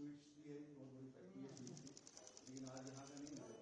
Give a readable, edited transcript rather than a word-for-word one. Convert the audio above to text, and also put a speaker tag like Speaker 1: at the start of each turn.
Speaker 1: Sweets की है, एक बहुत बड़ी फैक्ट्री है स्वीट्स की, लेकिन आज यहाँ का नहीं है।